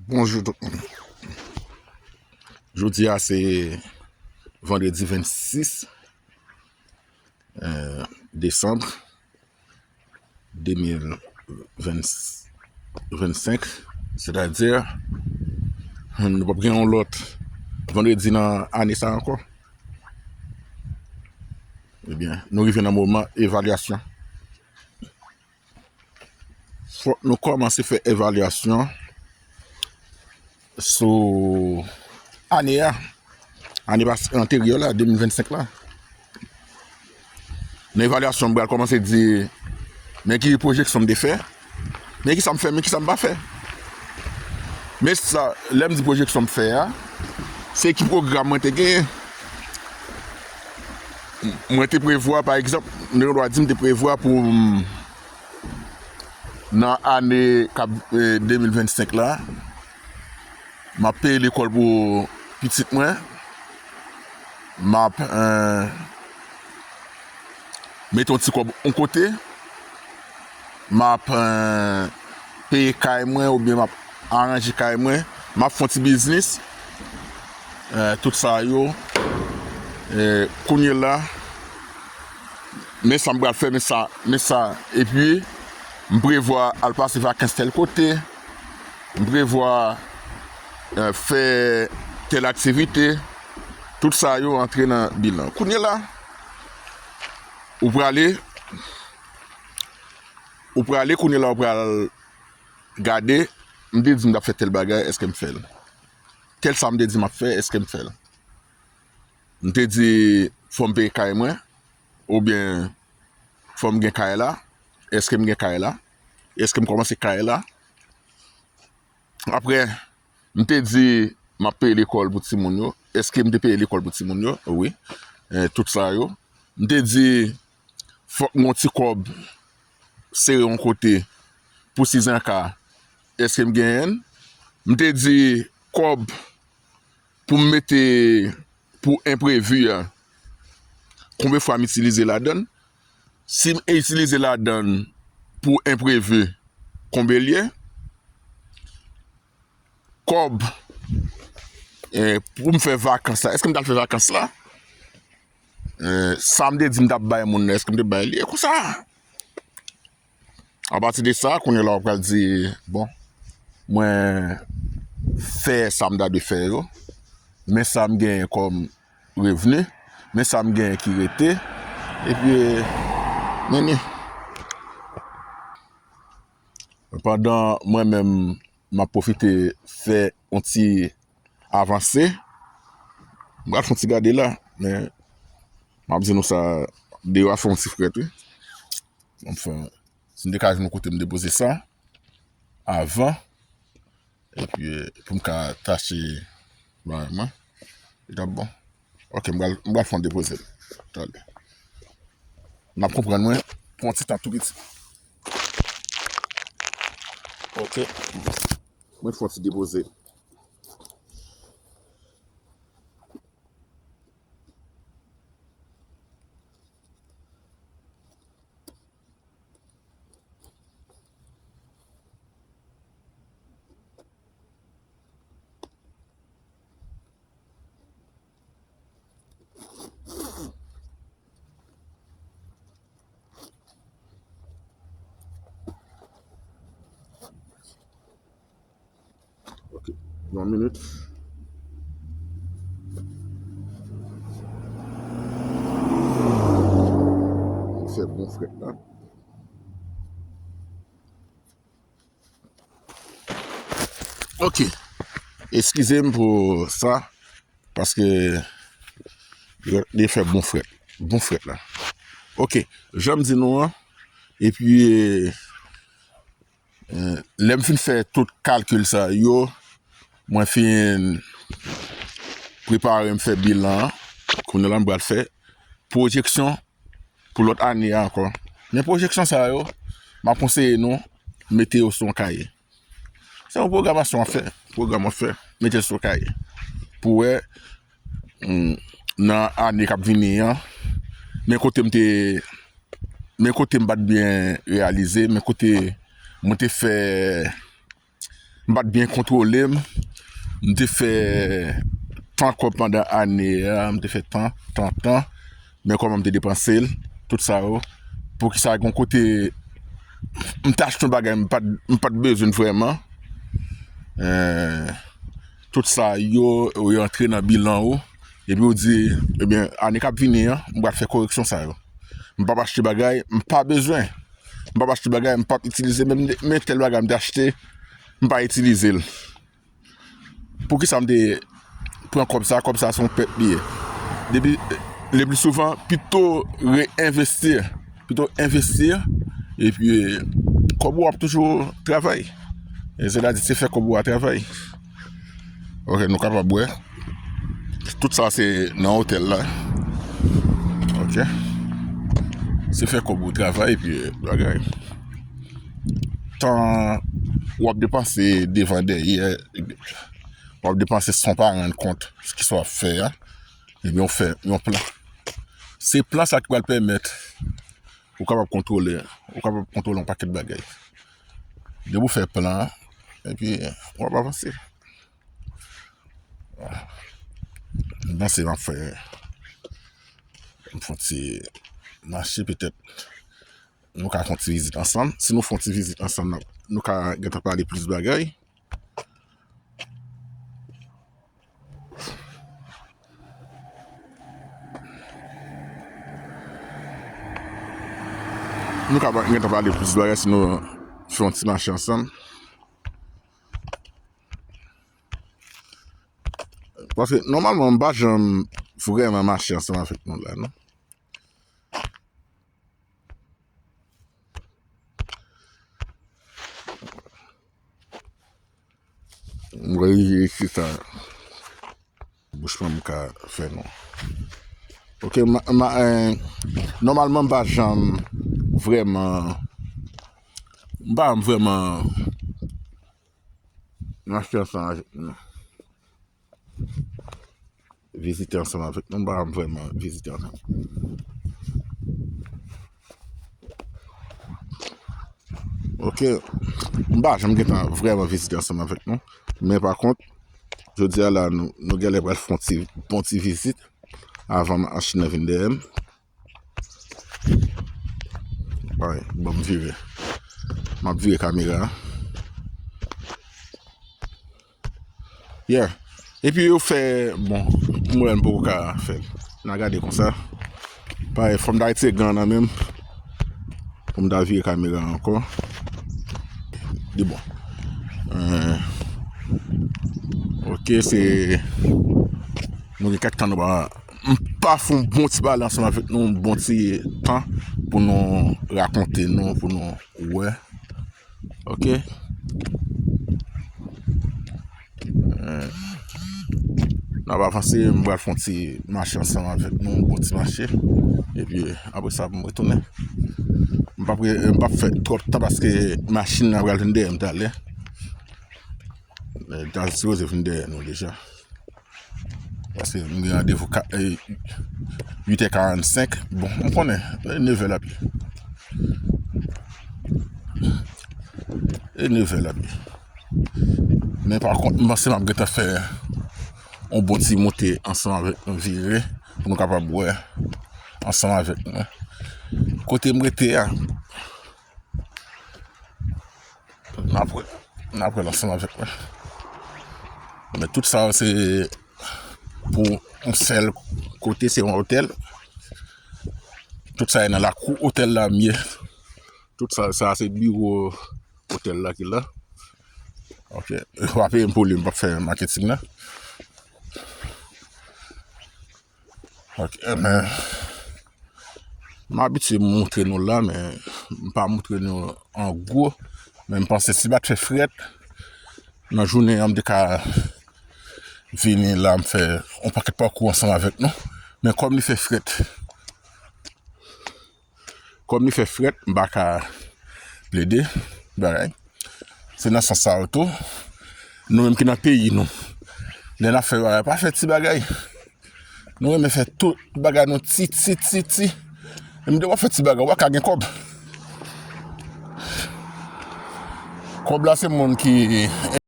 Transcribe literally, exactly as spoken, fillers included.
Bonjou tout moun. Jodi a se vandredi vennsis, eh, desanm de mil vennsenk, sètadi nou p ap gen yon lòt vandredi nan ane sa ankò. Ebyen, nou rive nan moman evalyasyon. Fòk nou kòmanse fè evalyasyon sou ane a, ane pas-, anteryè la, de mil vennsenk la. Nan evalyasyon, m pral kòmanse di, men ki pwojeksyon m te fè, men ki sa m fè, men ki sa m pa fè. Men sa, lè m di pwojeksyon m fè a, se ki pwogram mwen te genyen. Mwen te prevwa, pa egzanp, nou gen dwa di m te prevwa pou m, nan ane k ap, eh, de mil vennsenk la, m ap peye lekòl pou pitit mwen, m ap, eh, mete yon ti kòb yon kote, m ap, eh, peye kay mwen oubyen m ap aranje kay mwen, m ap fè yon ti biznis, eh, tout sa yo, eh, kounye la, men sa m pral fè, men sa, men sa, epi m prevwa al pase vakans tèl kote, m prevwa, eh, fè tèl aktivite, tout sa yo antre nan bilan. Kounye la, ou prale, ou prale, kounye la, ou pral gade, m te di m t ap fè tèl bagay, èske m fè l? Tèl sa m te di m ap fè, èske m fè l? M te di fò m peye kay mwen, oubyen fò m gen kay la, èske m gen kay la? Èske m kòmanse kay la? Apre, m te di m ap peye lekòl pou timoun yo, èske m te peye lekòl pou timoun yo? Wi. Eh, tout sa yo. M te di fòk m gen yon ti kòb sere yon kote pou sizanka, èske m genyen l? M te di kòb pou m mete pou enprevi a, konbyen fwa m itilize ladan l? Si m itilize ladan l pou enprevi, konbyen l ye? Kòb, eh, pou m fè vakans la, èske m t al fè vakans la? Eh, sa m te di m t ap bay moun nan, èske m te bay li? E konsa. Apati de sa, kounye la, w pral di, bon, mwen fè sa m ta dwe fè yo, men sa m genyen kòm revni, men sa m genyen ki rete, epi, men ni. Pandan mwen menm, m ap pwofite fè yon ti avanse. M pral fè yon ti gade la, men m ap di nou sa, deyò a fè yon ti frèt, wi. Anfen, si m te ka jwenn yon kote m depoze sa avan, epi, eh, pou m ka tache bagay mwen, li t ap bon. Ok, m pral, m pral fè yon depoze. Talè. N ap konprann mwen pou yon ti tan tou piti. Ok. Mwen fè yon ti depoze. Ok, yon minit. Fè bon frèt la. Ok. Eskize m pou sa, paske li fè bon frèt. Bon frèt la. Ok. Jan m di nou an, epi, eh, lè m fin fè tout kalkil sa yo, mwen fin prepare m fè bilan an. Kounye a la, m pral fè pwojeksyon pou lòt ane a ankò. Men pwojeksyon sa yo, m ap konseye nou mete yo sou yon kaye. Se yon pwogramasyon w ap fè, pwogram w ap fè, mete l sou kaye. Pou wè, mm, nan ane k ap vini an, men kote m te, men kote m pa t byen reyalize, men kote mwen te fè, M pa t byen kontwole m. M te fè tan kòb pandan ane a, m te fè tan, tan, tan. Men kòman m te depanse l, tout sa yo. Poukisa gen yon kote m t achte yon bagay m pa t, m pa t bezwen l vrèman. Eh, tout sa yo, yo antre nan bilan ou. Epi ou di, ebyen, ane k ap vini an, m pral fè koreksyon sa yo. M p ap achte bagay m pa bezwen. M p ap achte bagay m p ap itilize, men, men tèl bagay m te achte, m pa itilize l. Poukisa m te pran kòb sa? Kòb sa se yon pèt li ye. Depi, le pli souvan, pito reenvesti, pito envesti, epi kòb ou ap toujou travay. E sètadi, se fè kòb ou a travay. Ok, nou kapab wè. Tout sa se nan otèl la. Ok. Se fè kòb ou travay, epi bagay. Tan w ap depanse devan dèyè, w ap depanse san w pa rann kont kisa w ap fè a, ebyen w fè yon plan. Se plan sa ki pral pèmèt ou kapab kontwole, ou kapab kontwole yon pakèt bagay. Depi w fè plan an, epi w ap avanse. M panse m ap fè, m fè yon ti mache petèt. Nou ka fè yon ti vizit ansanm. Si nou fè yon ti vizit ansanm, n ap, nou ka gentan pale plis bagay. Nou ka gentan pale plis bagay si nou fè yon ti mache ansanm. Paske nòmalman, m pa janm vrèman mache ansanm avèk nou la, non. M rive isit la. Bouch mwen m ka fè non. Ok, ma, ma, eh, nòmalman, m pa janm vrèman, m pa janm vrèman mache ansanm avèk nou. Vizite ansanm avèk nou, m pa vrèman vizite ansanm. Ok, m pa janm gentan vrèman vizite ansanm avèk nou. Men pa kont, jodi a la, nou, nou genlè pral fè yon ti, bon ti vizit avan machin nan vin dèyè m. Ay, ban m vire. M ap vire kamera a. Yeah. Epi yo fè, bon, m wè m poko ka fè l. N a gade konsa. Parèy, fò m ta retire gan nan men m. Pou m ta vire kamera a ankò. Li bon. Eh, ok, se, nou gen kèk tan nou pa, m pa fè yon bon ti pale ansanm avèk nou, yon bon ti tan pou nou rakonte nou, pou nou wè. Ok. Eh, n ap avanse, m pral fè yon ti mache ansanm avèk nou, yon bon ti mache. Epi, apre sa, pou m retounen. M p ap re-, m p ap fè twòp tan paske machin nan pral vin dèyè m talè. Eh, li ta sipoze vin dèyè nou deja. Paske m gen randevou ka-, eh, uit è karannsenk. Bon, m konnen, eh, nevè l ap ye. E nevè l ap ye. Men pa kont, m panse m ap gentan fè yon bon ti moute ansanm avèk nou, vire, pou nou kapab wè ansanm avèk nou. Kote m rete a, n ap wè, n ap wè l ansanm avèk mwen. Men tout sa yo se pou yon sèl kote, se yon otèl. Tout sa yo nan lakou otèl la m ye. Tout sa, sa se biwo otèl la ki la. Ok. Yo pa peye m pou li, m p ap fè maketing la. Ok, men, m abitye montre nou la, men m pa montre nou an gwo. Men m panse si m pa t fè frèt, nan jounen an, m te ka vini la, m fè yon pakèt pakou ansanm avèk nou. Men kòm li fè frèt, Kòm li fè frèt, m pa ka plede bagay. Se nan sans sa yo tou. Nou menm ki nan peyi nou, lè n ap fè bagay, pa fè ti bagay. Nou renmen fè tout bagay nou ti, ti, ti, ti. E m di w ap fè ti bagay, w pa ka gen kòb. Kòb la se moun ki